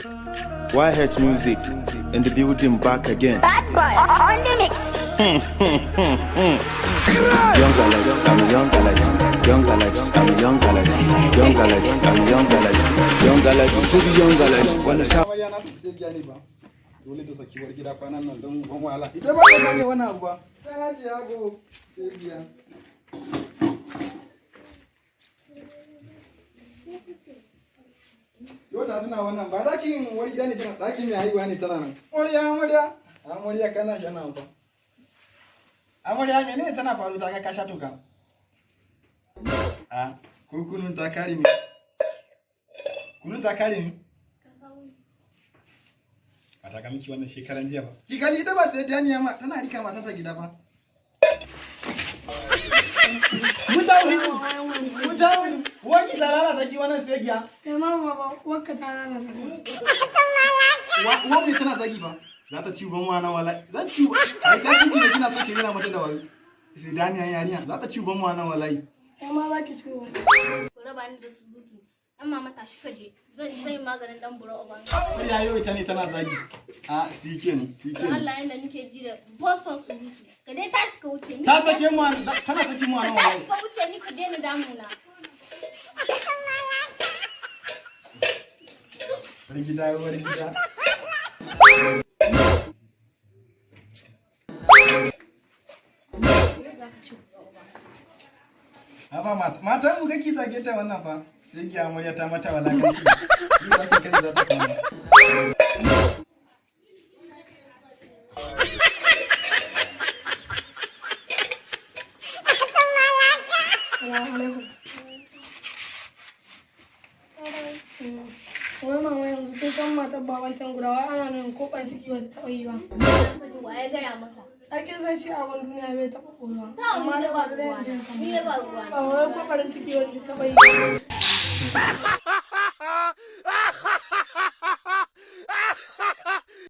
YH Music in the building back again. Bad boy on the mix. Young Alex, I'm a young Alex. Young Alex, I'm a young Alex. Young Alex, I'm a young Alex. Young Alex, who be young Alex? Wanna sound Amarya na ta sai giya ne ba. Dole ta saki war gida kwanan nan don ban wahala. Ita ba ta gane wani abu ba. Ta ji abu sai giya. Yau ta tuna wannan ba dakin wani gida ne tana dakin mai haihuwa ne tana nan. Amarya, amarya, amarya kana shana fa. Amarya, menene tana faru ta ga ka sha toka? A ko kunun ta kare ni. Kunun ta kare ni. Ba ta ga miki wannan shekaran jiya ba. Ki gani ita ba sai daniya ma tana rika mata ta gida fa. Mutane, mutane, wani ta lalata ki wannan sai giya. Kai ma baba, uwarka ta lalata. Wani tana zagi ba. Za ta ci uban wana wallahi. Zan ci. Ai ta ci ne kina so ki nuna mata da wayo. Sai daniya yarinya za ta ci uban wana wallahi. Kai ma za ki ci uban. Ku raba ni da surutu. Dan mama, tashi ka je. Zan yi maganin dan bura uban. Ya yau ita ne tana zagi. A sike ne, sike Don ne. Allah, yanda nake ji da boson surutu. Ka dai tashi ka wuce ni. Ta sake mu, tana sake mu Ka nan tashi wallahi. ka wuce ni, ka daina damuna. Wani gida, wani gida. Haba matan mu kake zage ta wannan fa. Sai giya amarya ta mata walakanci. Ni za ta kai za ta kama. Salamu alaikum. Wai mama, yanzu kin san matar baban can guda wai ana nuna ko ban ciki ba ta taɓa yi ba. Ka ji waye gaya maka? Ai kin san shi abin duniya bai taɓa koyuwa. Ta Amma ni da da ba ba zai ruwana. je Ni da ba ruwana. Ba wai ko barin ciki wani taɓa yi ba.